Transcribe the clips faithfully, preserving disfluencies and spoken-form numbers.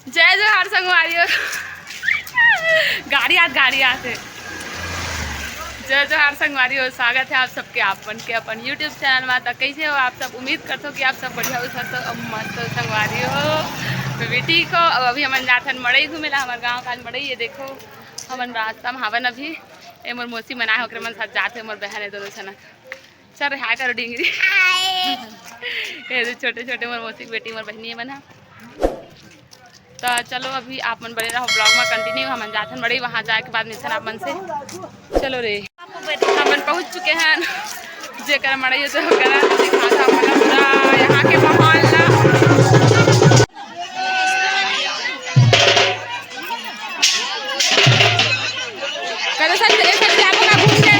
जय जोहार संगवारी हो। गाड़ी आत, गाड़ी आत हे। जय जोहार संगवारी हो, स्वागत है आप सबके, आप मन के अपन YouTube चैनल में। तो कैसे हो आप सब? उम्मीद करथो कि आप सब बढ़िया हो, स्वस्थ हो, मस्त हो संगवारी हो। मैं भी ठीक हो। अब अभी हमन जाथन मड़ई घूमे ला, हमर गाँव का आज मड़ई। ये देखो, हमन रास्ता में हावन अभी। ए मोर मौसी मन आए हे, ओकरे मन साथ जात हे, मोर बहन हे, दोनों झन। चल रे, हाय करो डिंगरी। ये दे छोटे छोटे मोर मौसी के बेटी, मोर बहिनी मन ह। तो चलो, अभी आप मन बने रहो vlog में continue। हमन जाथन मड़ई, वहाँ जाए के बाद मिलथन आप मन से। चलो रे, हमन पहुँच चुके हैं। जेकर मड़ई होथे ओकरा दिखात हन पूरा यहाँ के माहौल ला। कतका साइड से, एक साइड से जाबो का घूम के?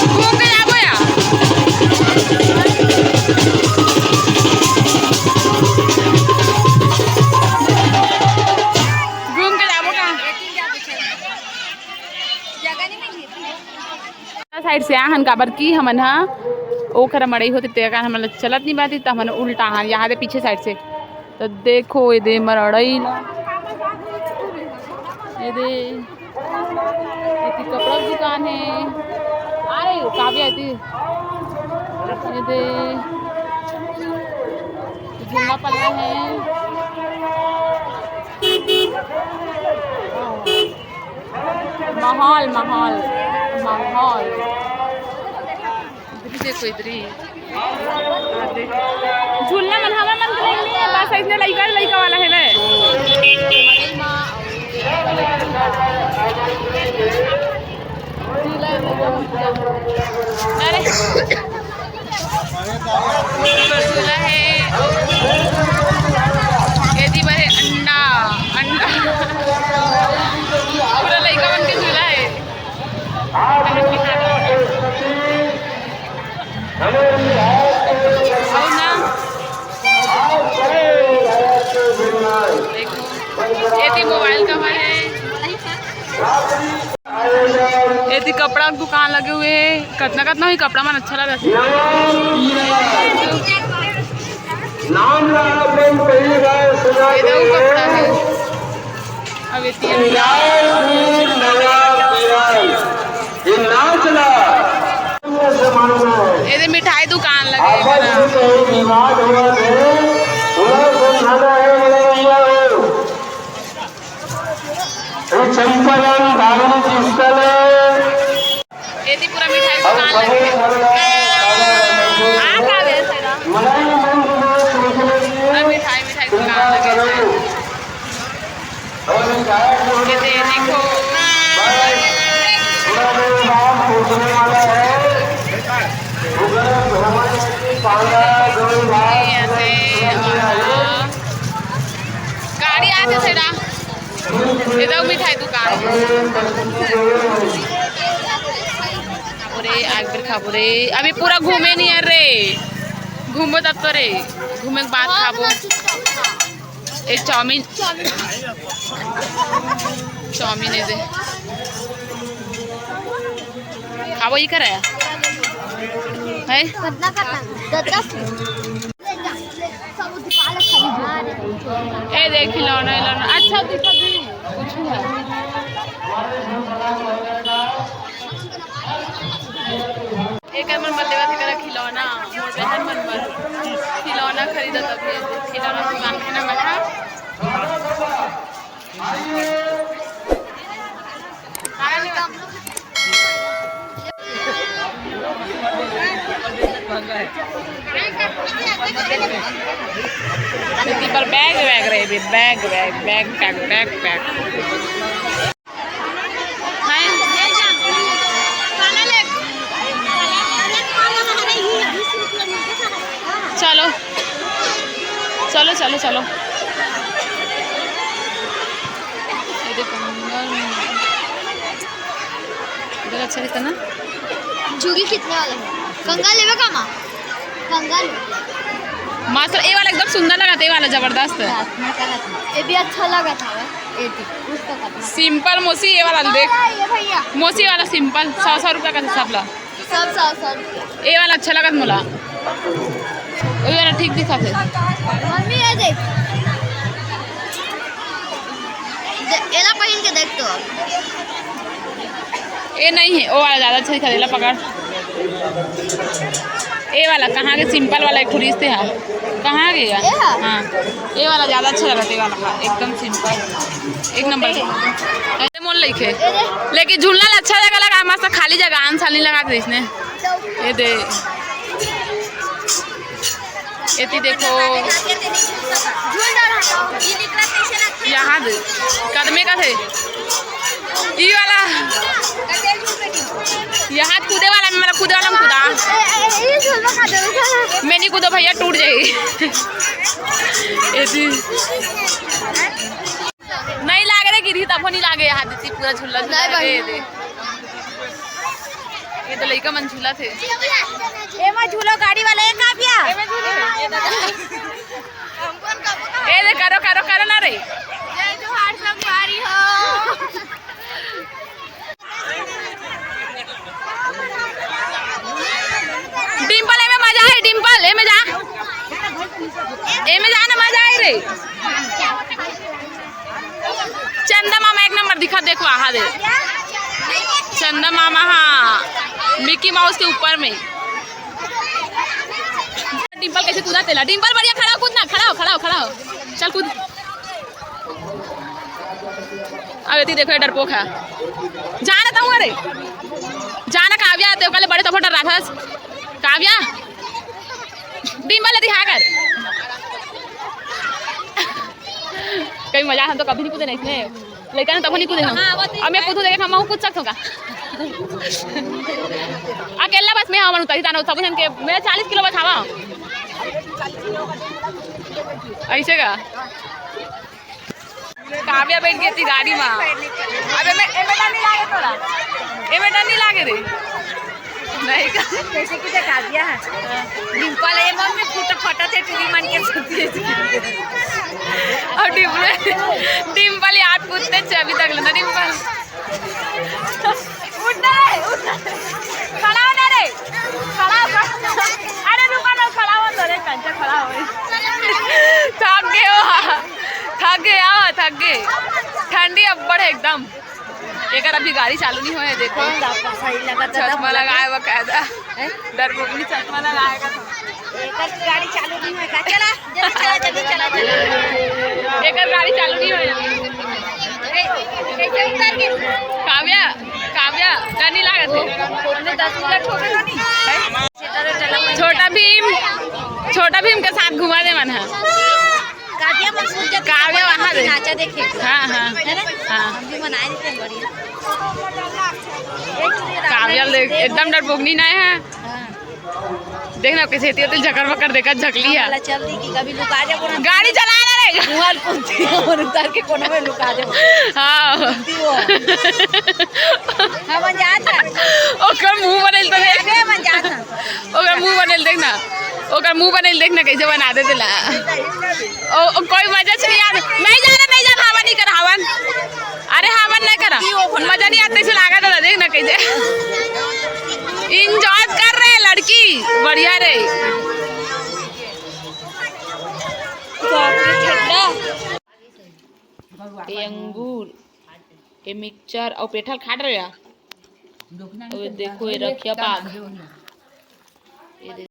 घूम के जाबो या? घूम के जाबो का? साइड से आ हन, काबर कि हमन ह ओखर मड़ई होती, तेकर हमन ला चलत नहीं बाती, त हमन उल्टा हन, यहाँ दे पीछे साइड से। त देखो, ये दे मड़ई ला, ये दे, ये ती कपड़ा के दुकान है। अरे, काव्या, ये ती, ये दे, झूला पल्ला है। माहौल, माहौल, माहौल। इधर ही देखो, इधर ही। झूलना मन, हवा मन के नहीं है, बस ऐसने लइका, लइका वाला है वे। अरे। झूला है। ये दी बरे अंडा, अंडा। पूरा लइका मन के झूला है। अउ ना। देखो, ये दी मोबाइल cover है। ये दी कपड़ा के दुकान लगे हुए हे। कतना कतना ही कपड़ा मन अच्छा लगत हे। नाम ला आप मन पहली बार सुना ये दे दऊ कपड़ा हे। अब ये तीन ये नाच ला। ये दे मिठाई दुकान लगे हे। विवाद हुआ है, उन्हें समझाना है, मेरा भैया हो। ये चंपारण धार्मिक स्थल है। ये दी पूरा मिठाई दुकान लगे हे। आ का वे सगा? पूरा मिठाई, मिठाई दुकान लगे हे। ये दे देखो। ये ऐसे, और गाड़ी आते थे ना। ये दो मिठाई दुकान। खाबो रे, एक बेर खाबो रे। अभी पूरा घूमे नहीं है रे। घूमो तब तो रे। घूमे के बाद खाबो। ए चाउमीन। चाउमीन है दे। खाबो ही कराया। है? कितना करना? दस, दस। ए देख खिलौना, खिलौना। अच्छा दिखा दी। कुछ भी है। एकर मन बर लेवत हे करा खिलौना, मोर बहन मन बर खिलौना खरीदत अभी। खिलौना दुकान के नाम है। पर बैग वैग रहे भी, बैग वैग, बैग पैक, बैग पैक। चलो, चलो, चलो, चलो। ये देखो, कंगन। इधर अच्छा दिखता ना? झुरी कितने वाला है? कंगन लेवे का माँ? कंगन। मास्टर, ये वाला एकदम सुंदर लगा था, ये वाला जबरदस्त है। हाँ, मैं कहा था। ये भी अच्छा लगा था, ये भी, उसका करना। सिंपल मौसी, ये वाला देख। ये भैया। मौसी वाला सिंपल, सौ, सौ रुपया का हिसाब ला। सब सौ, सौ रुपया। ये वाला अच्छा लगा मोला। ये वाला ठीक दिखा थे। मम्मी, ये देख। पहन के देख तो। ए नहीं हे, ओ वाला ज्यादा अच्छा दिखा देला, पकड़। ए वाला कहाँ के, simple वाला एक ठो रिश्ते हा, कहाँ के या? ए हा? हाँ, ए वाला ज्यादा अच्छा लगा, ए वाला हा, एकदम simple, एक नंबर। अरे मोर लइके, लेकिन झूलना ला अच्छा जगह लगा, मस्त खाली जगह, आन साल नहीं लगा दे इसने। ये दे। एती देखो, यहाँ दे, कदमे का थे, ई वाला, यहाँ कूदे वाला में, मतलब, कूदे वाला में कूदा। मैं नहीं कूदो भैया, टूट जाई। एती नहीं लागे रे, गिरी तब नहीं लागे, यहाँ दीदी पूरा झूला झूला नहीं भाई। दे। ये तो लइका मन झूला थे। एमा झूलो गाड़ी वाला, ए काव्या। ए दे, करो, करो, करो ना रे। जय जोहार संगवारी हो। डिम्पल, एमे मजा आए, डिम्पल, एमे जा। एमे जा ना, मजा आए रे। चंदा मामा एक नंबर दिखा, देखो, आहा दे। चंदा मामा, हाँ, मिकी माउस के ऊपर में। डिम्पल कैसे कूदा तेला? डिम्पल बढ़िया, खड़ा हो, कूद ना, खड़ा हो, खड़ा हो, खड़ा हो, चल कूद। अब एती देखो, ये डरपोक है। जा ना तहूँ, अरे। जा ना काव्या, ते ओकरे बड़े तो फोटो रखस। काव्या, डिम्पल एती हाँ कर। कहीं मजा, हम तो कभी नहीं कूदे नहीं इसमें। लइका ने तब नहीं कूदे हम। हाँ, वो तो अब मैं कूदू देखे, हम कूद सकत हो का? अकेला बस मैं हूँ, उतरी तानो, सब जन के, मैं चालीस किलो बस हवा। ऐसे का? काव्या बैठ गई थी गाड़ी में। अबे मैं, एमे डर नहीं लागे तोरा? एमे डर नहीं लागे रे? नहीं का? कैसे की काव्या है? डिम्पल, ये मन में फुट फटा थे, टूरी मन के सुती है। और डिम्पल, डिम्पल याद पूछते अभी तक लेना डिम्पल। उठना है, उठना है। खड़ा होना रे, खड़ा हो। अरे रुका ना, खड़ा हो तो रे, कंचा खड़ा हो। थक गए हो, थक गए, आओ, थक गए। ठंडी अब्बड़ है एकदम। एकर अभी गाड़ी चालू नहीं होए, देखो। सही लगा था, चश्मा लगाए बकायदा। हैं? डरपोकनी चश्मा लगाए का था। एकर गाड़ी चालू नहीं होए का? चला, जल्दी चला, जल्दी चला, चला। एकर गाड़ी चालू नहीं होए। ए, कैसे उतर गई? काव्या, काव्या, डर नहीं लागत है? हमने दस मिनट हो गए ना नहीं। छोटा भीम, छोटा भीम के साथ घुमा दे मन है। काव्या मसूद जब काव्या वहाँ दे। नाचा देखे। हाँ, हाँ। है ना? हाँ। हम भी मनाए देते हैं बढ़िया। काव्या ले, एकदम डरपोकनी ना है। हाँ। देख ना, कैसे एती ओती झकर मकर देखा झकली है। वाला चल दी कि कभी लुका जाबो ना। गाड़ी चला ना रे। मुहर पुंती और उतार के कोनो में लुका जाबो। हाँ। पुंती वो। हम जात है। ओकर मुंह बनेल तो देख। अबे हम जात है। ओकर मुंह बनेल देख ना। ओकर मुंह बनेल देख ना, कैसे बना दे तेला। ओ, ओ, कोई मजा से नहीं यार। नहीं जाना, नहीं जाना, हवा नहीं कर, हवन। अरे हवन नहीं करा। मजा नहीं आता, इसे लागा था, देख ना कैसे। Enjoy कर रहे हैं लड़की, बढ़िया रे। ये अंगूर, ये mixture और पेठा ल खाट रहे हैं। अबे देखो, ये रखिया पाक। ये दे-